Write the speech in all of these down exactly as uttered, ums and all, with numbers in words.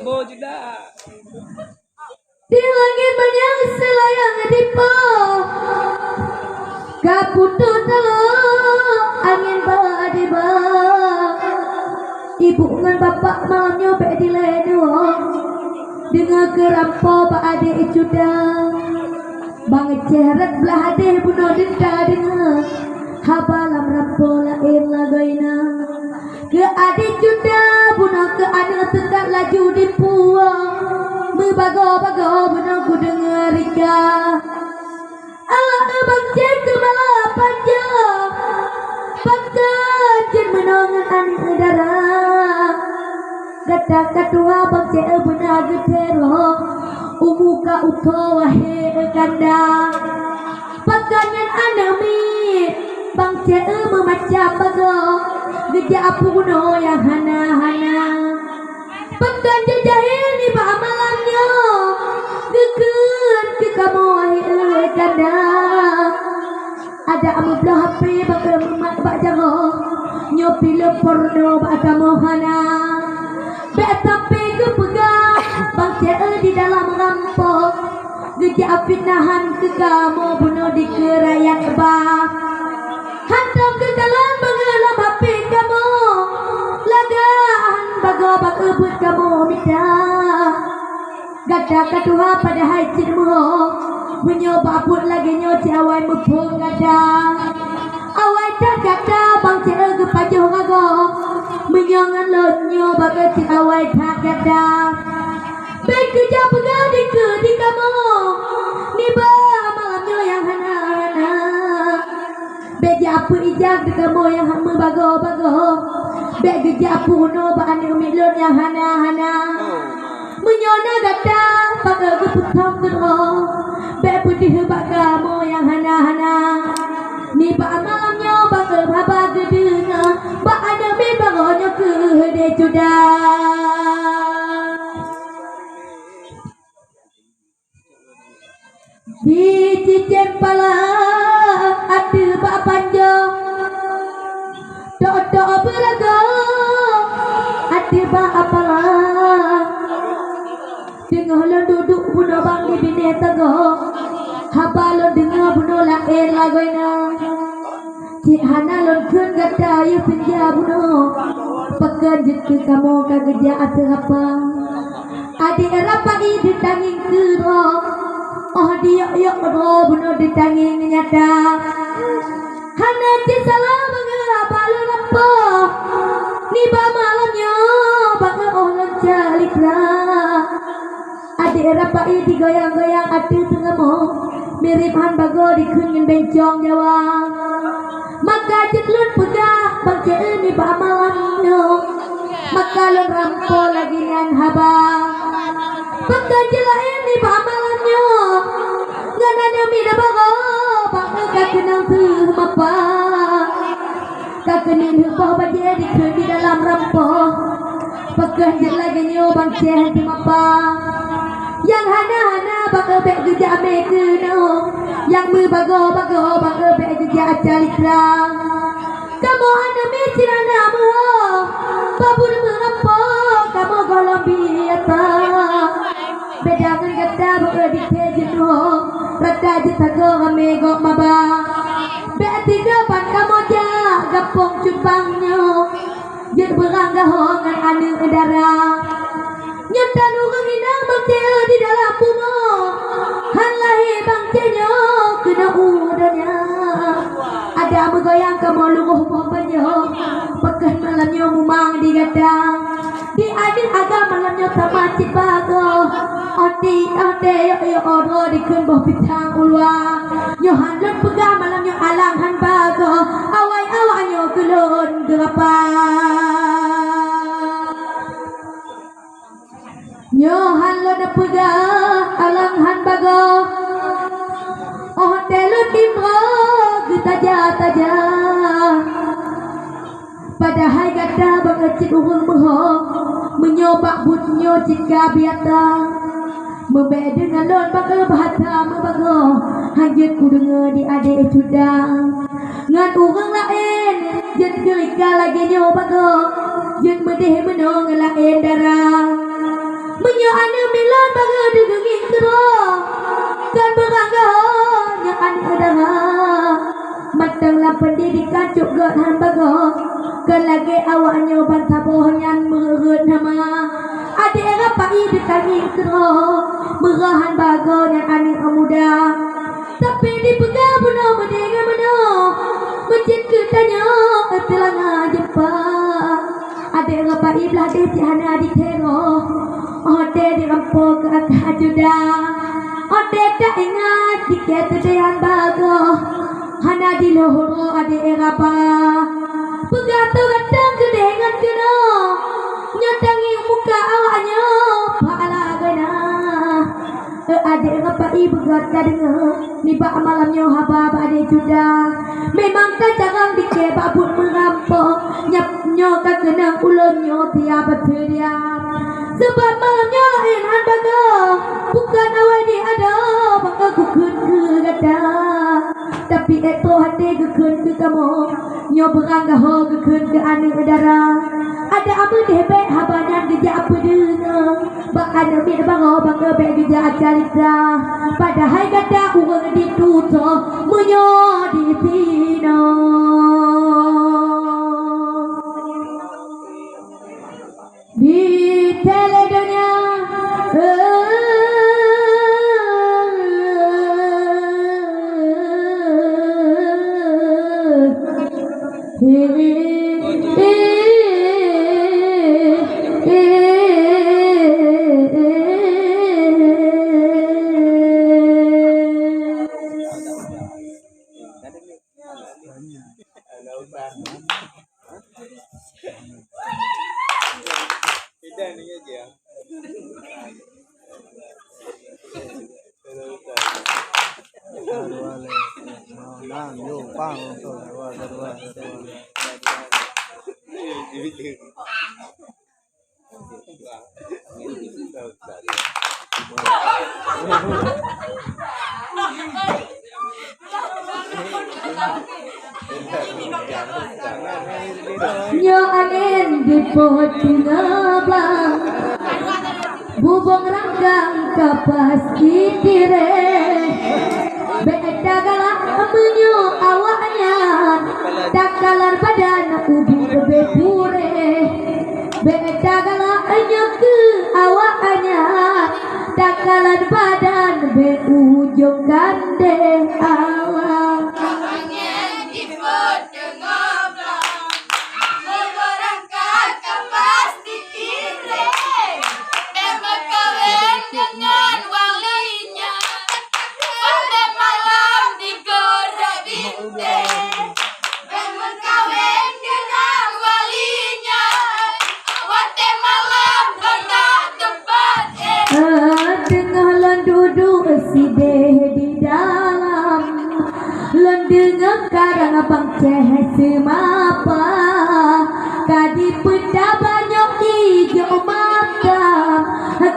Di langét manyang seulayang dipo, ka putôh taloe angén ba diba. Ibu ngon bapak malam nyoe bék dilée nyoe, deungoe keu rampo bak adék Cuda. Bang Céh rot blah adéh bunoe deuta deungoe haba lam rampo laén lagoina. Keu adék Cuda bunoe keu aneuk teuka laju dipuwoe, meubagoe-bagoe bunoe kudeungoe rika. Alah Bang Céh keumala panjoe, pakon jeuet meunoe ngon aneuk dara. Gata ka tuha Bang Céh beuna geuteurong, umu ka utoe wahé kanda. Pakon nyan aneuk miet Bang Céh meumacam bagoe, geujak peubunoe nyang hana-hana. Pakon jeuet jahé nibak malam nyoe, geukheun keu kamoe wahé kanda. Adak meubloe hapé bak meumat bak jaroe, nyoe filem porno bak kamoe hana. Bék sampé geupeugah Bang Céh di dalam rampo, geujak fitnahan keu kamoe bunoe dikeue rakyat ba. Hantom keukalon bangai lam hapé kamoe, lagak han bagoe bak ubeut kamoe mita. Gata ka tuha padahai cit meuho, meunyoe bak buet lagée nyoe cit awai muphom gata. Awai that gata Bang Céh geupajoh ragoe, meunyoe ngon lôn nyoe bak cit awai that gata. Bék keujak peugah dikeue di kamoe, nibak malam nyoe nyang hana-hana. Bék jak peuijak di kamoe nyang meubagoe-bagoe. Bék geujak peurunoe bak aneuk miet lôn nyang hana-hana. Meunyoe na gata bak geupeutong keudroe, bék peudeuh bak kamoe nyang hana-hana. Nibak malam nyoe bak haba geudeungoe, bak aneuk miet bagoe nyoe keuh deh Cuda. Di cicém pala ateueh bak panjoe, tok-tok beulagoe ateueh bak pala. Teungoh lôn duduek bunoe bang di binéh teungoh, haba lôn deungoe bunoe laén lagoena. Cit hana lôn kheun gata yue peunja bunoe, pakon jeuet keu kamoe ka geujak ateueh apa. Adék Rapai ditangieng keudroe, óh diyok-yok droe bunoe ditangieng nyata. Hana cit salah bangai haba lôn rampoh, nibak malam nyoe bangai óh lôn calitra. Adék Rapai digoyang-goyang ateueh teungoh, mirip han bagoe dikheun ngon bencong Jawa. Maka jeuet lôn peugah Bang Céh nibak malam nyoe, maka lôn rampoh lagée nyan haba. Pakon jeuet laén nibak malam nyoe, ngon aneuk miet bagoe bak ka keunong teuh mapa. Ka keuneuk boh bajée dikheun di dalam rampoh. Pakon jeuet lagée nyoe Bang Céh teumapa. Nyang hana-hana bak bék geujak mé keunoe, nyang meubagoe-bagoe bak bék geujak calitra. Kamoe aneuk miet cit hana meuho, babur meurampoh kamoe gohlom biasa. Beda ngon gata beuet di thée jinoe, rata jeuet sagoe ramé gob maba. Bék tiga ban kamoe jak gampông cut bang nyoe, jeuet beurang gaho ngon aneuk dara. Nyoe tan ureuëng inong Bang Céh di dalam bumoe, han lahé Bang Céh nyoe keunoe u donya. Adak meugoyang kamoe lugoh boh panjoe, pakon malam nyoe mumang di gata. Di aneuk agam malam nyoe tamah cit bagoe. Oti, ote, yok, yok, oro dikheun boh pisang u luwa. Nyoe han lôn peugah malam nyoe alang han bagoe. Awai awak nyoe keu lôn geurapa. Nyoe han lôn peugah alang han bagoe. Óh tée lôn imroe geutaja-taja. Padahai gata bangai cit ureuëng meuho, meunyoe bak buet nyoe cit ka biasa. Meubék deungon lôn bangai bahasa meubagoe, han jeuet kudeungoe di adék Cuda. Ngon ureuëng laén jeuet keurika lagée nyoe bagoe, jeuet meudeh meunoe ngon laén dara. Pendidikan cok gét han bagoe, kon lagée awaknyoe ban saboh nyan meureuet nama. Adék Rapai teutangieng keudroe, meurah han bagoe nyan aneuëk muda. Tapi dipeugah bunoe meudeh ngon meunoe, meucit keu tanyoe teulanga jeumpa. Adék Rapai blaih deh cit hana dikiro, óh deh direumpok keu akan juda. Óh deh taingat tiket teudeungan bagoe, hana diloro adék Rapai. Peugah tu gata keudeh ngon keunoe, nyoe tangieng muka awaknyoe pahala geuh na. Eh, adék Rapai beugét ka deungoe nibak malam nyoe haba bak adék juda. Memang ka jarang dikée bak buet meurampok. Nyap nyoe ka keunong ulôn nyoe tiap beuseudia. Sabab malam nyoe laén han bagoe, bukon awai di adoe bak geukheun keu gata. Tapi ék troh até geukheun keu kamoe. Nyoe beurang gaho geukheun keu aneuëk dara. Adak meudeh bék haba nyan geujak peudeungoe. Bak aneuëk miet baroe bangga bék geujak calitra. Padahai gata ureuëng ditutoe meunyoe disinoe. Di teulee donya, Nyoe angén jipot teungoh blang, bubông rangkang kapas itirée. Bék tagalak meunyoe awaknyan takalan badan ubit bék puréh. Bék tagalak nyoe keu awaknyan takalan badan bék ujong gandéng awak. Teungoh lôn duduek sideh di dalam, lôn deungoe karang bang Céh seumapa, ka dipeutaba nyoe ijok matam,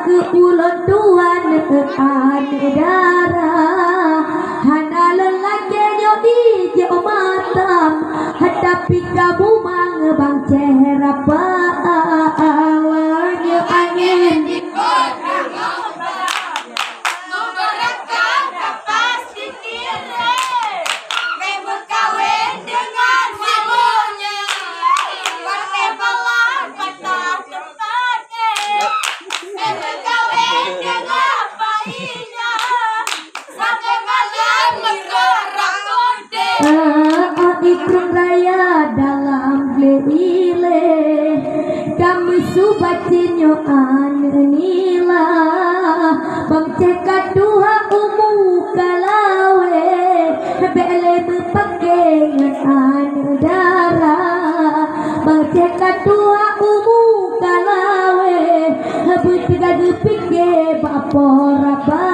keu ulôn tuan aneuëk dara. Hana lôn lakée nyoe ijok matam, tapi ka bumang bang Céh Rapai. Nyoe angén. Ikrung raya dalam glé ilée, ka meusubat nyoe aneuëk nila. Bang Céh ka tuha umu ka lawée, bék lé meupaké ngon aneuëk dara. Bang Céh ka tuha umu ka lawée, beuteuga geupiké bak Po Rabai.